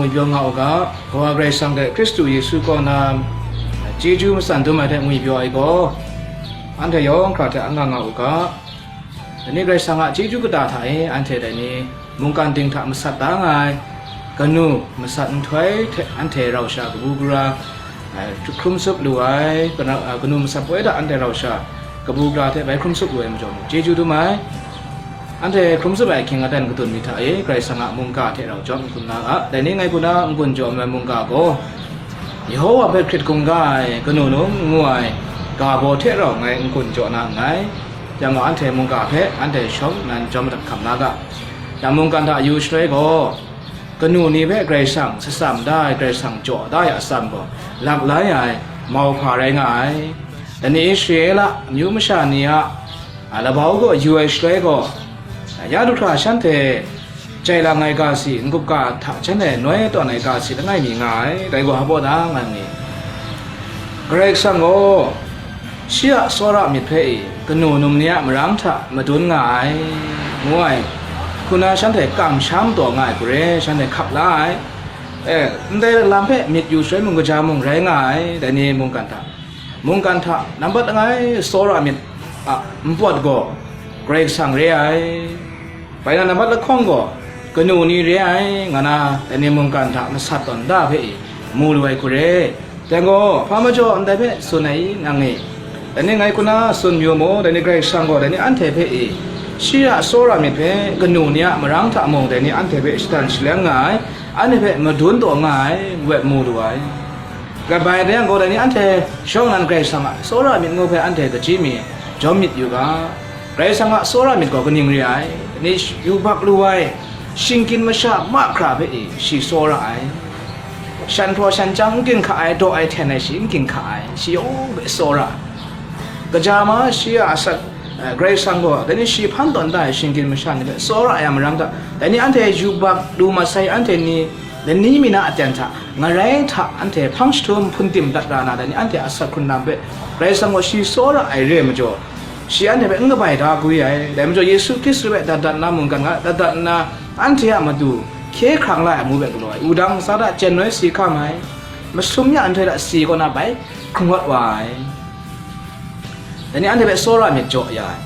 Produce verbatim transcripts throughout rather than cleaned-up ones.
Ngwipyaw nga u ga, Kawa Karai Kasang hte Hkristu Yesu kaw na chyeju matsan dum ai hte ngwipyaw ai gaw, anhte yawng hkra hte anga nga u ga. Dai ni Karai Kasang a chyeju kata hta e anhte dai ni mungkan ding hta masat da nga ai, kanu masat nhtoi hte anhte rau sha kabu gara, ai, hkrum tsup lu ai, kana-, a, kanu masat poi hta anhte rau sha kabu gara hte bai hkrum tsup lu ai majaw mung, chyeju dum ai. Anhte hkrum tsup ai ahkying aten kadun myit hta e, Karai Kasang a mungga hte rau jawm n-gun na ga. Dai ni ngai hku na n-gun jaw ai mungga gaw, Yehowa hpe hkrit hkungga ai kanu num ngu ai ga baw hte rau ngai n-gun jaw na nngai. Yang gaw, anhte mungga hpe anhte shawng nnan jawm madat hkam na ga. Yang mungkan hta yu shaloi gaw, kanu ni hpe Karai Kasang shatsam da ai, Karai Kasang jaw da ai atsam gaw lap lai ai mauhpa rai nga ai. Dai ni Israela amyu masha ni a, a, labau gaw yu ai shaloi gaw, a, ya du hkra shanhte jai lang ai ga si, n-gup ga hta jan ai noi tawn ai ga si langai mi nga ai, dai gaw hpa baw da nga nni? Karai Kasang gaw shi a tsawra myit hpe i kanu num ni a marang hta madun nga ai, ngu ai, hku na shanhte kamsham taw nga ai hku re, shanhte hkap la ai. E, ndai lam hpe myit yu shaloi mung kaja mung rai nga ai, dai ni mungkan hta, mungkan hta nambat langai tsawra myit a npawt gaw Karai Kasang re ai. Bai na, nambat lahkawng gaw kanu ni re ai, nga na, dai ni mungkan hta masat tawn da hpe i mu lu ai hku re. Dai gaw, hpa majaw ndai hpe tsun ai i, nang e? Dai ni ngai hku na tsun mayu mu, dai ni Karai Kasang gaw dai ni anhte hpe i, shi a tsawra myit hpe kanu ni a marang hta mung dai ni anhte hpe shadan shaleng nga ai, anhte hpe madun taw nga ai, ngu ai mu lu ai. Kabai dai yang gaw, dai ni anhte shawng nnan Karai Kasang a tsawra myit ngu hpe anhte kaji mi jawm myit yu ga. Karai Kasang a tsawra myit gaw kaning re ai? Dai ni yubak lu ai, shinggyim masha mahkra hpe e shi tsawra ai. Shan hpraw shan chyang n ginhka ai, daw ai hten ai shi n ginhka ai, shi yawng hpe tsawra ai. Kaja ma shi a asak, eh, Karai Kasang gaw, dai ni shi hpan tawn da ai shinggyim masha ni hpe tsawra ai a marang hta, dai ni anhte yubak lu masai, anhte ni lani mi na aten hta, ngarai hta anhte hpang jahtum hpun tim dat ra na, dai ni anhte a asak hkrun lam hpe Karai Kasang gaw shi tsawra ai re ai majaw, shi anhte hpe n kabai da kwi ai. Dai majaw Yesu Hkristu hpe dat dat nna mungkan ga, dat dat nna anhte a matu hkye hkrang la ai amu hpe galaw ai, wudang sa hta chyen noi si hkam ai, masum ya nhtoi hta si kaw na bai hkrung rawt wa ai. Dai ni anhte hpe tsawra myit jaw ya ai,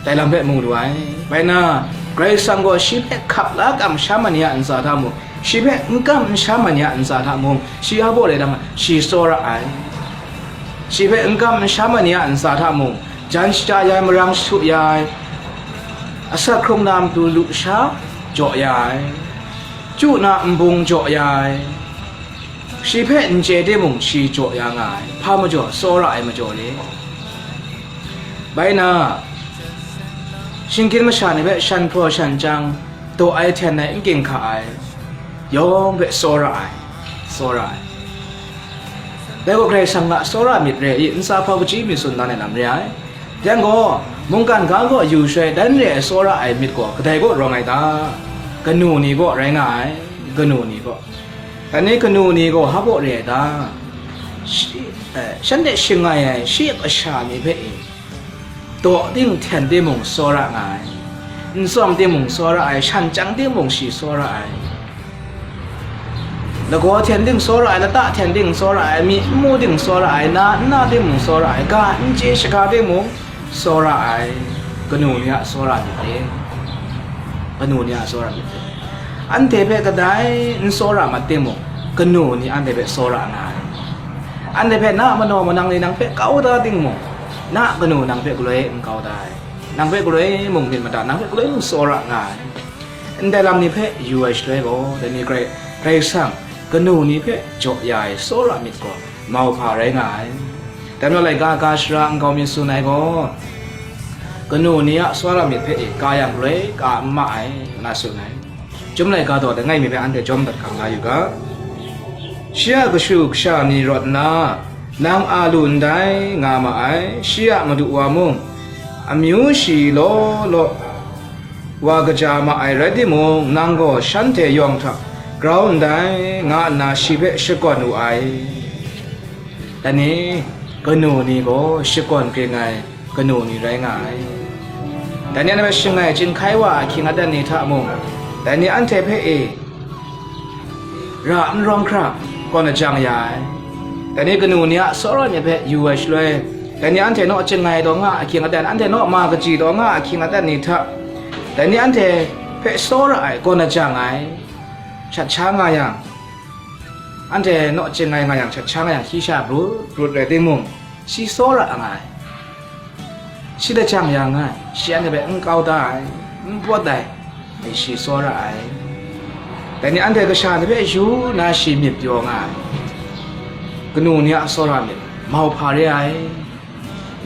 dai lam hpe mu lu ai. Bai na, Karai Kasang gaw shi hpe hkap la kamsham ai ni a ntsa hta mung, shi hpe n kam n sham ai ni a ntsa hta mung, shi a baw re dang, shi tsawra ai. Shi hpe n kam n sham ai ni a ntsa hta mung, jan shada ya ai, marang shatu ya ai, asak hkrung na matu lusha jaw ya ai, chyu na nbung jaw ya ai, shi hpe n chye timung, shi jaw ya nga ai, hpa majaw tsawra ai majaw re. Bai na, shinggyim masha ni hpe shan hpraw shan chyang, daw ai hten ai n ginhka ai, yawng hpe tsawra ai, tsawra ai. Dai gaw Karai Kasang a tsawra myit re i, ntsa hpau kachyi mi tsun dan ai lam re ai. Yang gaw, mungkan ga gaw yu shaloi dan re ai tsawra ai myit gaw kadai kaw rawng ai ta? Kanu ni kaw rai nga ai, kanu ni kaw. Dai ni kanu ni gaw hpa baw re ai ta? Shi, eh, shanhte shangai ai shi a kasha ni hpe i, daw ting hten timung tsawra nga ai, n tsawm timung tsawra ai, shan chyang timung shi tsawra ai, lagaw hten ting tsawra ai, lata hten ting tsawra ai, mi n mu ting tsawra ai, na n na timung tsawra ai, ga n chye shaga timung tsawra ai, kanu ni a tsawra myit e, kanu ni a tsawra myit e. Anhte hpe kadai n tsawra mat timung, kanu ni anhte hpe tsawra nga ai. Anhte hpe na manaw manang ni nang hpe kau da timung, na kanu nang hpe galoi n kau da ai. Nang hpe galoi mung myit mada, nang hpe galoi mung tsawra nga ai. Ndai lam ni hpe yu ai shaloi gaw, dai ni Karai, Karai Kasang kanu ni hpe jaw ya ai tsawra myit gaw mauhpa rai nga ai. Dai majaw laika ga shara nkau mi tsun ai gaw, kanu ni a tsawra myit hpe e ka yang galoi ka n ma ai, ngu na tsun ai. Chyum laika daw langai mi hpe anhte jawm dat hkam na yu ga. Shi a kashu kasha ni rawt nna, nang a lu ndai nga ma ai, shi a madu wa mung, amyu shi law law wa kaja ma ai rai timung, nang gaw shanhte yawng hta grau ndai, nga nna shi hpe shakawn wu ai. Dai ni, kanu ni gaw shakawn kring ai kanu ni rai nga ai. Dai ni anhte hpe shangai chyinghkai wa ai ahkying aten ni hta mung, dai ni anhte hpe e ra n rawng hkra, kaw na jang ya ai. Dai ni kanu ni a tsawra myit hpe yu ai shaloi, dai ni anhte naw chyangai taw nga ahkying aten, anhte naw ma kaji taw nga ahkying aten ni hta, dai ni anhte hpe tsawra ai, kaw na jang ai, shat sha nga yang, anhte naw chyangai nga yang, shat sha nga yang, shi sha brut brut rai timung, shi tsawra nga ai. Shi lajang ya nga ai, shi anhte hpe n kau da ai, n pawt ai, dai shi tsawra ai. Dai ni anhte kasha ni hpe yu na shi myit pyaw nga ai. Kanu ni a tsawra myit, mau hpa re ai,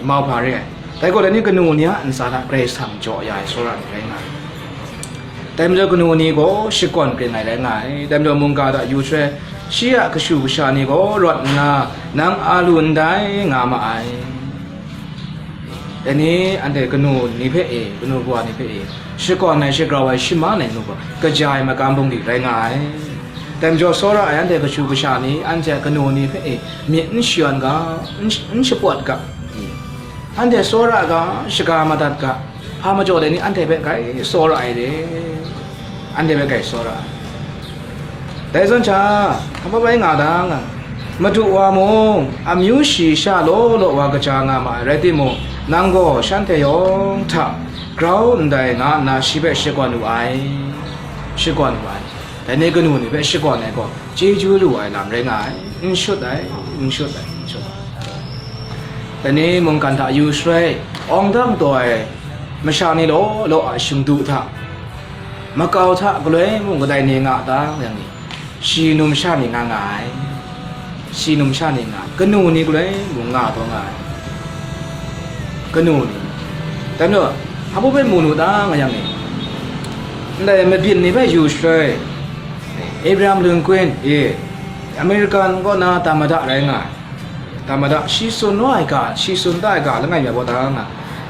mau hpa re ai. Dai gaw, dai ni kanu ni a ntsa hta Karai Kasang jaw ya ai tsawra myit rai nga ai. Dai majaw kanu ni gaw shakawn kring ai rai nga ai. Dai majaw mungga hta yu shaloi, shi a kashu kasha ni gaw rawt nna, nang a lu ndai nga ma ai. Dai ni anhte kanu ni hpe e, kanu kawa ni hpe e, shakawn ai, shagrau ai, shaman ai nu gaw, kaja ai magam bungli rai nga ai. Dai majaw tsawra ai anhte kashu kasha ni, anhte a kanu ni hpe e, myit n shayawn ga, n sh-, n shapawt ga, anhte tsawra ga, shaga madat ga, hpa majaw dai ni anhte hpe grai tsawra ai re, anhte hpe grai tsawra ai. Dai zawn hta, hpa bai nga dang, Madu wa mung, amyu shi sha law law wa kaja nga ma ai rai timung, nang gaw shanhte yawng hta grau ndai nga nna shi hpe shakawn wu ai, shakawn wu ai. Dai ni kanu ni hpe shakawn ai gaw, chyeju lu ai lam rai nga ai, n shut ai, n shut ai, n shut ai. Dai ni mungkan hta yu shaloi, awng dang taw ai masha ni law law a shingdu hta, makau hta galoi mung kadai ni nga ta yang ni, shi numsha ni nga nga ai, shi numsha ni nga ai, kanu ni galoi mung nga taw nga ai, kanu ni. Dai majaw, hpa baw hpe mu nu ta nga yang ni, ndai mabyin ni hpe yu shaloi, Abraham Lincoln e, American kaw na tamada rai nga ai. Tamada, shi tsun naw ai ga, shi tsun da ai ga langai mi a baw ta nga,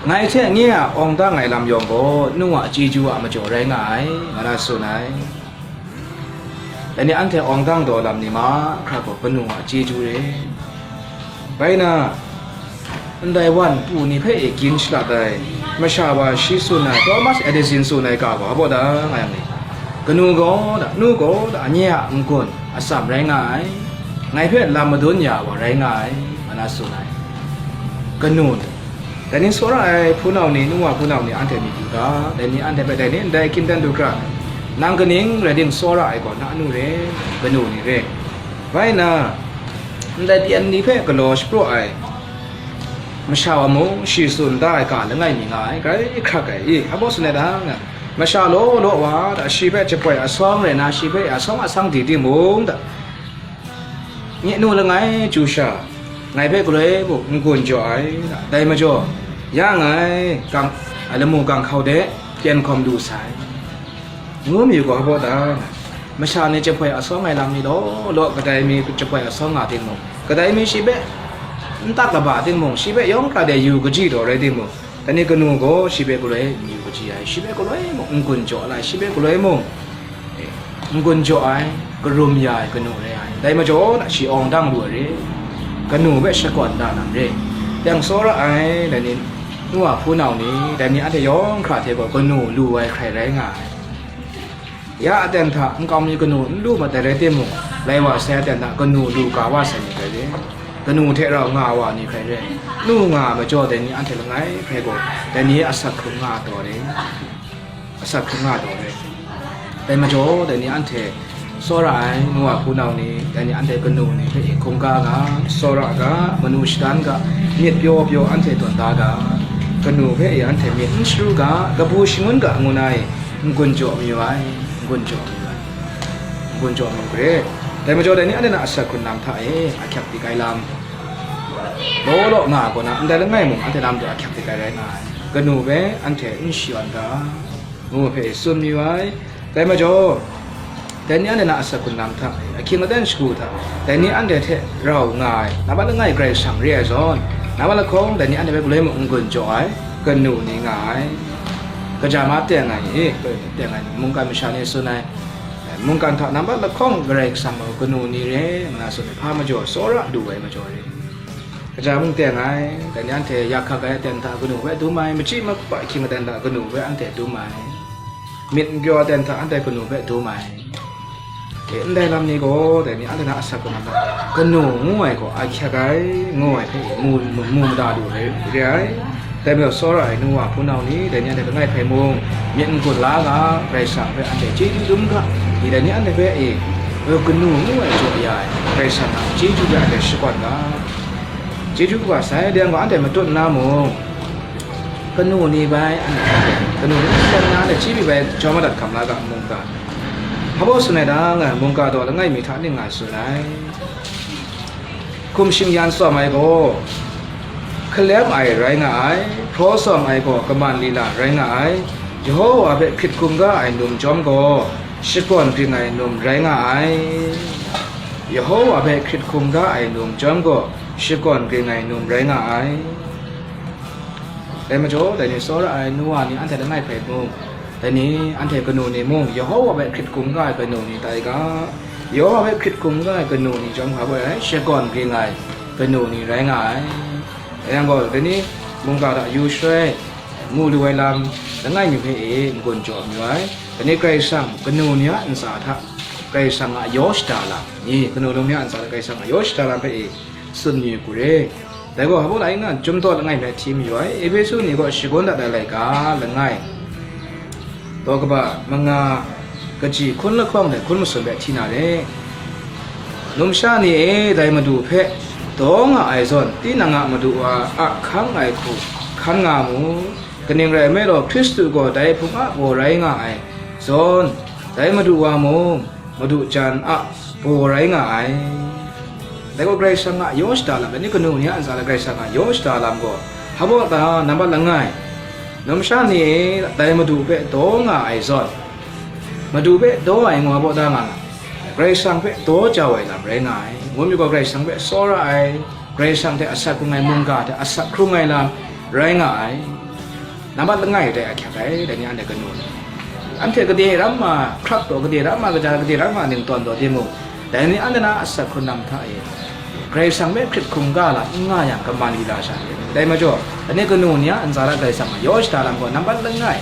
ngai hte nye a awng dang ai lam yawng gaw, nu a chyeju a majaw rai nga ai, nga na tsun ai. Dai ni anhte awng dang daw lam ni mahkra gaw kanu a chyeju re. Bai na, ndai wan pu ni hpe e gin shalat ai, masha wa shi tsun ai, Thomas Edison tsun ai ga gaw, a baw ta nga yang ni, kanu gaw da, nu gaw da, nye a n-gun atsam rai nga ai, ngai hpe lam madun ya wa rai nga ai, nga na tsun ai. Kanu ni, dai ni tsawra ai hpunau ni, nu wa hpunau ni, anhte myit yu ga, dai ni anhte hpe dai ni ndai hkying dan du hkra, nang kaning rai tim tsawra ai gaw, na nu re, kanu ni re. Bai na, ndai pyen ni hpe galaw shapraw ai masha wa mung, shi tsun da ai ga langai mi nga ai, grai hkrak ai, i, a baw tsun ai ta nga, masha law law wa da, shi hpe jahpoi asawng rai na, shi hpe asawng asang di timung da, nye nu langai chyu sha, ngai hpe galoi muk n-gun jaw ai, dai majaw, ya ngai, gang, lamu ganghkau de pyen hkawm lu sai, ngu mi gaw, a baw ta, masha ni jahpoi asawng ai lam ni law law, kadai mi jahpoi asawng nga timung, kadai mi shi hpe n tak kaba timung, shi hpe yawng hkra de yu kaji taw rai timung, dai ni kanu gaw shi hpe galoi n yu kaji ai, shi hpe galoi mung n-gun jaw ai, shi hpe galoi mung, e, n-gun jaw ai, karum ya ai kanu re ai. Dai majaw na shi awng dang lu ai re, kanu hpe shakawn da na re. Teng tsawra ai, dai ni nu a hpunau ni, dai ni anhte yawng hkra hte gaw kanu lu ai hkrai rai nga ai. Ya aten hta nkau mi kanu n lu mat ai rai timung, lai wa sai aten hta kanu lu ga wa sai ni hkrai re, kanu hte rau nga wa ni hkrai re, nu nga majaw dai ni anhte langai hkrai gaw, dai ni asak hkrung nga taw re, asak hkrung nga taw re. Dai majaw, dai ni anhte tsawra ai nu wa hpunau ni, dai ni anhte kanu ni hpe e hkungga ga, tsawra ga, manu shadan ga, myit pyaw pyaw anhte tawn da ga, kanu hpe e anhte myit n sharu ga, kabu shangun ga ngu na e, n-gun jaw mayu ai, n-gun jaw mayu ai, n-gun jaw mayu re. Dai majaw, dai ni anhte na asak hkrun lam hta e ahkyak dik ai lam, law law nga ai kaw na, ndai langai mung anhte lam de ahkyak dik ai rai nga ai, kanu hpe anhte n shayawn ga, ngu hpe tsun mayu ai. Dai majaw, dai ni anhte na asak hkrun lam hta, ahkying aten shagu hta, dai ni anhte hte rau nga ai, nambat langai Karai Kasang re ai zawn, nambat lahkawng dai ni anhte hpe galoi mung n-gun jaw ai, kanu ni nga ai. Kaja ma teng ai ni, teng ai ni, mungkan masha ni tsun ai, mungkan hta nambat lahkawng Karai Kasang gaw kanu ni re, nga na tsun ai, hpa majaw tsawra lu ai majaw re. Kaja mung teng ai, dai ni anhte yak hkak ai aten hta kanu hpe dum ai, machyi maba ahkying aten hta kanu hpe anhte dum ai, myit n pyaw aten hta anhte kanu hpe dum ai, Ndai lam ni gaw, dai ni anhte na asak hkrung na, kanu ngu ai gaw ahkyak ai, ngu ai hpe mu, mu, mu mada lu ai re ai. Dai majaw, tsawra ai nu wa hpunau ni, dai ni anhte langai hpe mung, myit n-gun la ga, Karai Kasang hpe anhte chyeju dum ga, i dai ni anhte hpe e, kanu ngu ai jaw ya ai, Karai Kasang a chyeju hpe anhte shakawn ga, chyeju kaba sai, dai yang gaw anhte matut nna mung, kanu ni bai, anhte, kanu ni bai, anhte chyeju bai, jaw madat hkam la ga, mungga. Hpa baw tsun ai dang, mungga daw langai mi hta ning nga tsun ai. Hkum shingyan tsawm ai gaw, hkalem ai rai nga ai, hpraw tsawm ai gaw, kaman lila rai nga ai, Yehowa hpe hkrit hkungga ai num chyawm gaw, shakawn ging ai num rai nga ai. Yehowa hpe hkrit hkungga ai num chyawm gaw, shakawn ging ai num rai nga ai. Dai majaw, dai ni tsawra ai nu wa ni anhte langai hpe mung, dai ni anhte kanu ni mung, Yehowa hpe hkrit hkungga ai kanu ni tai ga, Yehowa hpe hkrit hkungga ai kanu ni chyawm hkra gaw ai, shakawn ging ai kanu ni rai nga ai. Dai yang gaw, dai ni mungga hta yu shaloi, mu lu ai lam, langai mi hpe e n-gun jaw mayu ai. Dai ni Karai Kasang kanu ni a ntsa hta, Karai Kasang a yaw shada lam, ni kanu num ni a ntsa hta Karai Kasang a yaw shada lam hpe e tsun mayu hkure. Dai gaw hpa baw lai nna, chyum tawt langai hpe hti mayu ai, Ehpesu ni kaw shagun dat ai laika langai, daw kaba manga, kaji hkun lahkawng hte hkun masum hpe hti na re. Numsha ni e, dai Madu hpe daw nga ai zawn, tinang a madu wa a hkang ai hku hkan nga mu. Kaning rai nme law, Hkristu gaw dai Hpung a baw rai nga ai zawn, dai Madu wa mung, Madu jan a baw rai nga ai. Dai gaw Karai Kasang a yaw shada lam, dai ni kanu ni a ntsa hta Karai Kasang a yaw shada lam gaw, hpa baw ta nambat langai, numsha ni e dai Madu hpe daw nga ai zawn, Madu hpe daw ai ngu hpa baw ta nga na, Karai Kasang hpe daw jau ai lam rai nga ai. Ngu myit gaw, Karai Kasang hpe tsawra ai, Karai Kasang hte asak hkrung ai mungga hte asak hkrung ai lam rai nga ai. Nambat langai dai ahkyak ai, dai ni anhte kanu ni. Anhte gade ramma hkrak taw, gade ramma kaja, gade ramma ningtawn taw timung, dai ni anhte na asak hkrung lam hta e, Karai Kasang hpe hkrit hkungga lam n nga yang, kaman lila sha ni. Dai majaw, dai ni kanu ni a ntsa hta Karai Kasang a yaw shada lam gaw, nambat langai,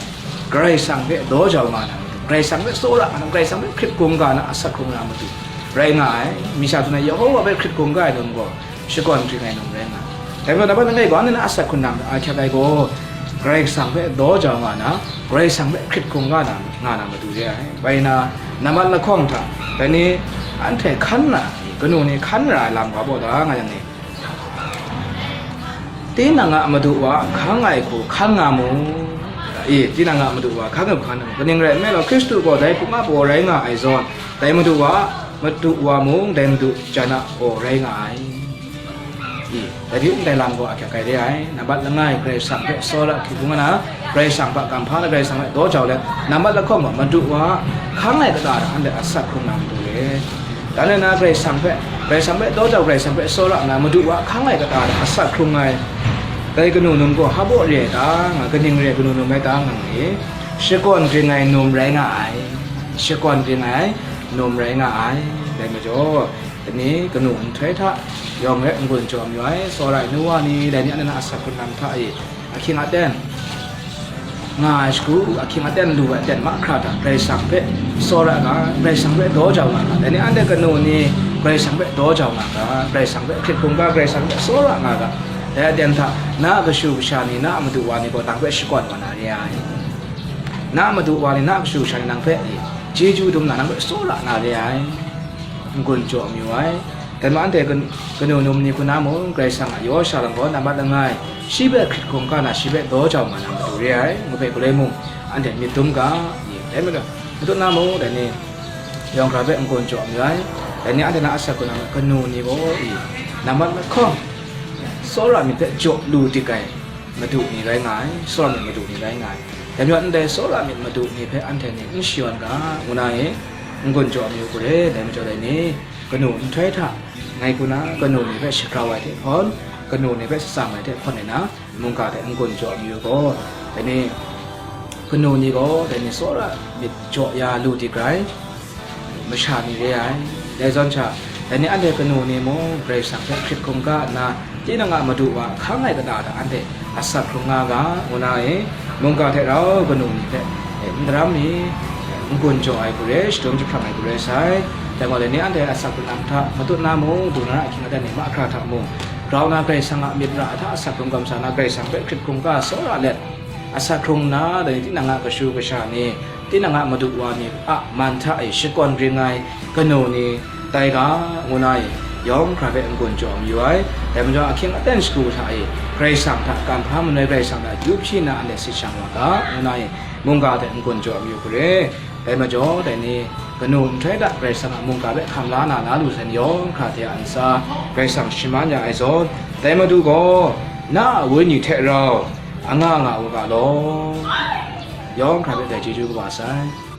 Karai Kasang hpe daw jau nga na matu, Karai Kasang hpe tsawra nga na, Karai Kasang hpe hkrit hkungga na asak hkrung na matu rai nga ai. Mi sha hta na Yehowa hpe hkrit hkungga ai num gaw, shakawn hkring ai num rai nga ai. Dai majaw, nambat langai gaw, anhte na asak hkrung lam ahkyak ai gaw, Karai Kasang hpe daw jau nga na, Karai Kasang hpe hkrit hkungga na, nga na matu re ai. Bai na, nambat lahkawng hta, dai ni anhte hkan na, kanu ni hkan ra ai lam gaw baw da nga yang ni, tinang a madu wa hkang ai hku hkan nga mu. E, tinang a madu wa hkang ai hku hkan nga mu. Kaning rai nme law, Hkristu gaw dai Hpung a baw rai nga ai zawn, dai madu wa, madu wa mung dai madu jan a baw rai nga ai. I, dai hpyi ndai lam gaw ahkyak ai re ai. Nambat langai, Karai Kasang hpe tsawra hkrit hkungga na, Karai Kasang hpe kamhpa na, Karai Kasang hpe daw jau let, nambat lahkawng gaw, madu wa hkang ai kata hta anhte asak hkrung na matu re. Dan le na, Karai Kasang hpe, Karai Kasang hpe daw jau, Karai Kasang hpe tsawra nna, madu wa hkang ai kata hta asak hkrung ai, dai kanu num gaw hpa baw re ai ta nga, kaning re ai kanu num rai ta nga ni? Shakawn hkring ai num rai nga ai. Shakawn hkring ai num rai nga ai. Dai majaw, dai ni kanu nhtoi hta yawng e n-gun jaw mayu ai, tsawra ai nu wa ni, dai ni anhte na asak hkrung lam hta e, ahkying aten nga ai shagu, ahkying aten lu ai aten mahkra hta Karai Kasang hpe tsawra nga, Karai Kasang hpe daw jau nga ga, dai ni anhte kanu ni Karai Kasang hpe daw jau nga ga, Karai Kasang hpe hkrit hkungga, Karai Kasang hpe tsawra nga ga, dai aten hta na a kashu kasha ni, na a madu wa ni gaw nang hpe shakawn wa na re ai. Na a madu wa ni, na a kashu kasha ni nang hpe chyeju dum na, nang hpe tsawra na re ai. N-gun jaw mayu ai. Dai ma anhte kan-, kanu num ni hku na mung, Karai Kasang a yaw sha lam gaw nambat langai, shi hpe hkrit hkungga na, shi hpe daw jau nga na matu re ai, ngu hpe galoi mung, anhte myit dum ga, i, dai majaw, matut na mung, dai ni yawng hkra hpe n-gun jaw mayu ai. Dai ni anhte na asak hkrung na kanu ni gaw, i, nambat lahkawng, tsawra myit hpe jaw lu dik ai madu ni rai nga ai, tsawra myit madu ni rai nga ai. Dai majaw, ndai tsawra myit madu ni hpe anhte ni n shayawn ga, ngu na e, n-gun jaw mayu hkure, dai majaw dai ni, kanu nhtoi hta, ngai hku na kanu ni hpe shagrau ai hte hpawn, kanu ni hpe shatsam ai hte hpawn e na, mungga hte n-gun jaw mayu gaw, dai ni, kanu ni gaw, dai ni tsawra myit jaw ya lu dik rai, masha ni re ai. Dai zawn sha, dai ni anhte kanu ni mung, Karai Kasang hpe hkrit hkungga nna, tinang a madu wa hkang ai kata hta anhte asak hkrung nga ga, ngu na e, mungga hte rau kanu ni hpe, e, n daram mi, e, n-gun jaw ai hku re, shadum jahprang ai hku re sai, Dai gaw, dai ni anhte asak hkrung hta matut na mung, du na ra ahkying aten ni mahkra hta mung, grau na Karai Kasang a myit mara hta asak hkrung kamsa na, Karai Kasang hpe hkrit hkrungga tsawra let, asak hkrung nna, dai ni tinang a kashu kasha ni, tinang a madu wa ni a man hta e shakawn ring ai kanu ni tai ga, ngu na e, yawng hkra hpe n-gun jaw mayu ai. Dai majaw, ahkying aten shagu hta e, Karai Kasang hta kamhpa manoi, Karai Kasang hta yu hpyi na anhte sit shang wa ga, ngu na e, mungga hte n-gun jaw mayu hkre. Dai majaw, dai ni kanu nhtoi hta Karai Kasang a mungga hpe hkam la na, na lu sai ni yawng hkra hte a ntsa Karai Kasang shaman ya ai zawn, dai Madu gaw na a wenyi hte rau anga nga u ga law, yawng hkra hpe dai chyeju kaba sai.